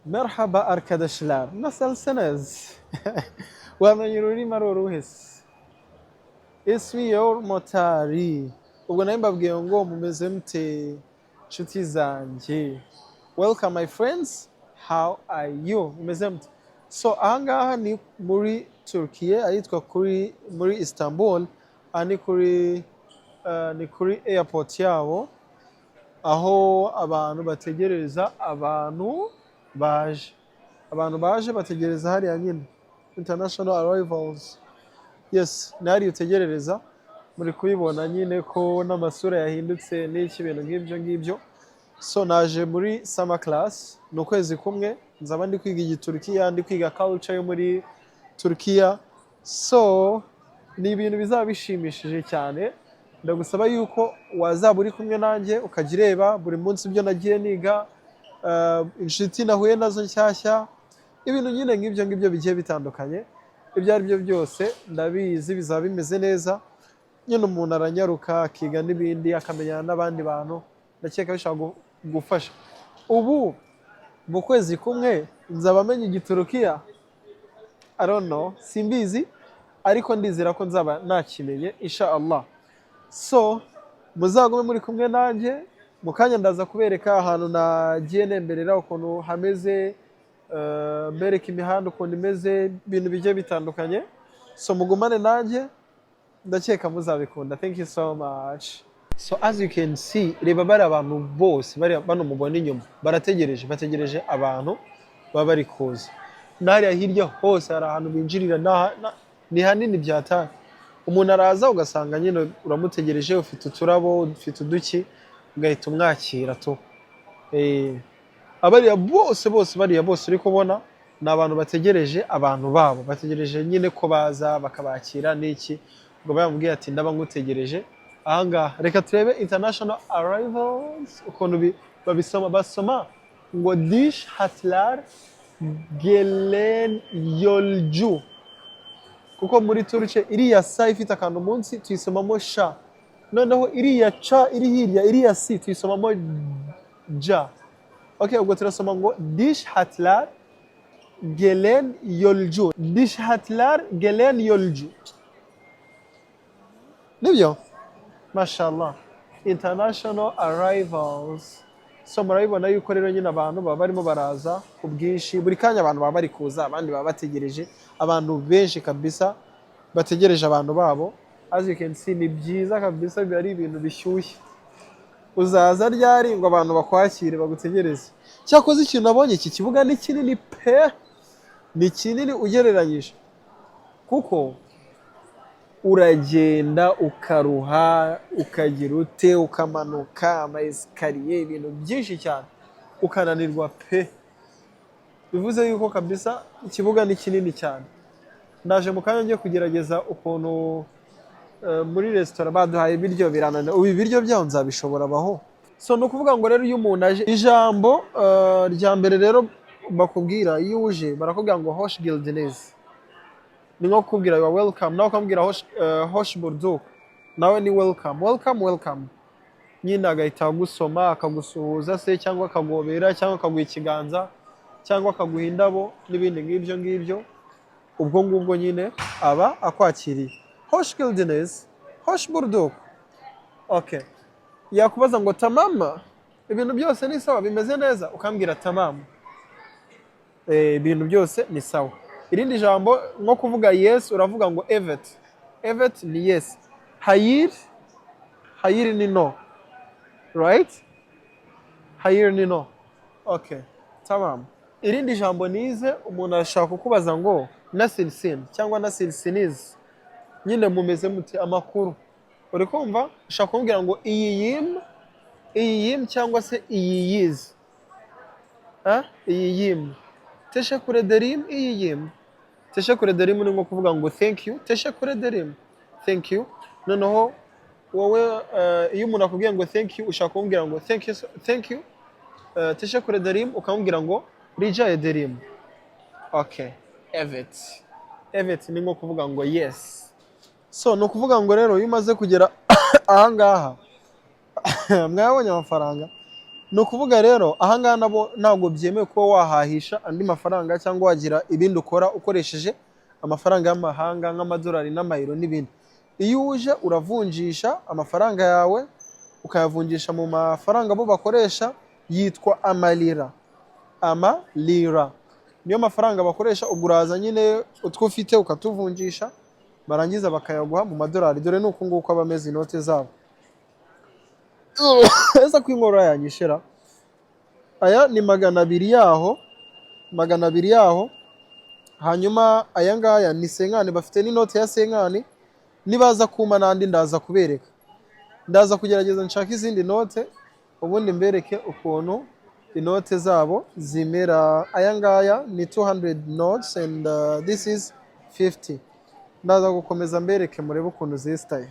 Merhaba arkadaşlar, nasılsınız? Wamenya ururimi ari uruhe se? Ismi yor motari. Ubwo nawe mbabwiye ngo mumeze mute, nshuti zanjye? Welcome, my friends, how are you? Mumeze mute? So ahangaha ni muri Turkiye, ahitwa kuri muri Istanbul. Aha ni kuri airport yabo, aho abantu bategereza abantu baje. Abantu baje bategereza hariya nyine, international arrivals. Yes, ni hariya utegerereza. Muri kubibona nyine ko n'amasura yahindutse n'iki, ibintu nk'ibyo ngibyo. So naje muri summer class, ni ukwezi kumwe nzaba ndi kwiga Igiturukiya, ndi kwiga culture yo muri Turukiya. So ni ibintu bizaba bishimishije cyane. Ndagusaba yuko wazaba uri kumwe nanjye, ukajya ureba buri munsi ibyo nagiye niga, inshuti nahuye nazo nshyashya, ibintu nyine nk'ibyo ngibyo bigiye bitandukanye. Ibyo ari byo byose ndabizi bizaba bimeze neza. Nyine umuntu aranyaruka akiga n'ibindi, akamenyana n'abandi bantu. Ndakeka bishobora gufasha. Ubu mu kwezi kumwe nzaba menya Igiturukiya? I don't know, simbizi, ariko ndizera ko nzaba nakimenye insha Allah. So muzagume muri kumwe nanjye. Mu kanya ndaza kubereka ahantu nagiye nemberera, ukuntu hameze, mbereka imihanda ukuntu imeze, ibintu bigiye bitandukanye. So mugumane nanjye, ndakeka muzabikunda. Thank you so much. So as you can see, reba bari abantu bose bari bano mubona inyuma barategereje, bategereje abantu baba bari kuza. N'hariya hirya hose hari ahantu binjirira, ni hanini byatari. Umuntu araza ugasanga nyine uramutegereje, ufite uturabo, ufite uduki, ugahita umwakira tu. Abariya bose bose, bariya bose uri kubona ni abantu bategereje abantu babo, bategereje nyine ko baza bakabakira n'iki. Ubwo bamubwiye ati: "Ndaba ngutegereje ahangaha." Reka turebe international arrivals ukuntu babisoma. Basoma ngo dış hatlar gelen yolcu, kuko muri Turce iriya sa ifite akantu munsi tuyisomamo sha, noneho iriya ca iri hirya, iriya si, tuyisomamo ja. Okay, ubwo turasoma ngo dış hatlar gelen yolcu, dış hatlar gelen yolcu. Nibyo, mashallah, international arrivals. So murabibona yuko rero nyine abantu baba barimo baraza ku bwinshi buri kanya. Abantu baba bari kuza, abandi baba bategereje. Abantu benshi kabisa bategereje abantu babo. As you can see, ni byiza kabisa, biba ari ibintu bishyushye. Uzaza ryari ngo abantu bakwakire, bagutegereze? Cyakoze ikintu nabonye, iki kibuga ni kinini pe, ni kinini ugereranyije, kuko uragenda ukaruha, ukagira ute, ukamanuka ama escalier, ibintu byinshi cyane, ukananirwa pe. Bivuze yuko kabisa ikibuga ni kinini cyane. Ndaje mu kanya ngiye kugerageza ukuntu muri resitora baduhaye ibiryo, birananira. Ubu ibiryo byaho nzabishobora baho? So ni ukuvuga ngo rero iyo umuntu aje, ijambo rya mbere rero bakubwira iyo uje, barakubwira ngo "Hoş geldiniz". Ni nko kukubwira "You are welcome". Nawe ukamubwira "Hoş bulduk", nawe ni welcome, welcome, welcome nyine. Agahita agusoma, akagusuhuza se, cyangwa akagobera, cyangwa akaguha ikiganza, cyangwa akaguha indabo n'ibindi nk'ibyo ngibyo. Ubwo ngubwo nyine aba akwakiriye: "Hoş geldiniz", "Hoş bulduk". Okay, yakubaza ngo "Tamam, ibintu byose ni sawa, bimeze neza?" Ukambwira "Tamam", ibintu byose ni sawa. Irindi jambo, nko kuvuga yes, uravuga ngo "Evet". Evet ni yes. Hayır, hayır ni no, right? Hayır ni no. Okay, tamam. Irindi jambo nize, umuntu ashaka kukubaza ngo "Nasılsın" cyangwa "Nasılsınız", nyine mumeze mute, amakuru. Uri kumva, ushaka kumubwira ngo "İyiyim", "İyiyim" cyangwa se "İyiyiz". Ha? İyiyim, teşekkür ederim, iyiyim, teşekkür ederim. Ni nko kuvuga ngo "Thank you". Teşekkür ederim, thank you. Noneho wowe iyo umuntu akubwiye ngo "Thank you", ushaka kumubwira ngo "Thank you, thank you", teşekkür ederim, ukamubwira ngo "Rica ederim". Okay, evet. Evet ni nko kuvuga ngo yes. So ni ukuvuga ngo rero iyo umaze kugera ahangaha, mwabonye amafaranga. Ni ukuvuga rero, ahangaha nabo ntabwo byemewe kuba wahahisha andi mafaranga cyangwa wagira ibindi ukora ukoresheje amafaranga y'amahanga nk'amadolari n'amayero n'ibindi. Iyo uje uravunjisha amafaranga yawe, ukayavunjisha mu mafaranga bo bakoresha yitwa amalira. Amalira niyo mafaranga bakoresha. Ubwo uraza nyine, utwo ufite ukatuvunjisha, barangiza bakayaguha mu madolari. Dore ni uku nguku aba ameze inote zabo. Ese ko inkorora yanyishera? Aya ni 200 yaho, 200 yaho. Hanyuma aya ngaya ni cinquante. Bafite n'inote ya cinquante. Nibaza kuma n'andi ndaza kubereka. Ndaza kugerageza nshaka izindi note, ubundi mbereke ukuntu inote zabo zimera. Aya ngaya ni 200 notes and this is 50. Ndaza gukomeza mbereke, murebe ukuntu zisitaye.